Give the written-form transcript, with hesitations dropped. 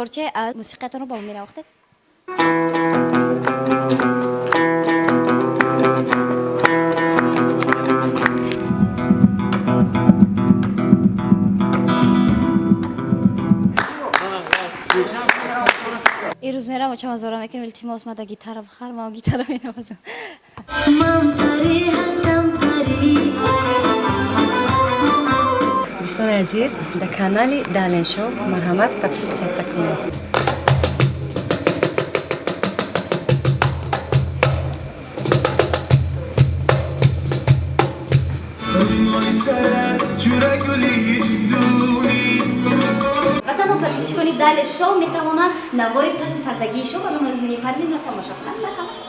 Порчае аз мусиқиятонро ба мо менавохтед. Ирӯз мерам, очама зора мекунем: «Илтимос, мада гитара бихар, ман гитара менавозам». Ман парӣ ҳастам, парӣ. Дӯстони азиз, дар канали Дален Шоу марҳамат, подписаться кунед. Ва танҳо подписчикони Далер Шоу метавонанд навори паси пардагии шоу ба номи Озмуни Парвинро тамошо кунанд. Марҳамат.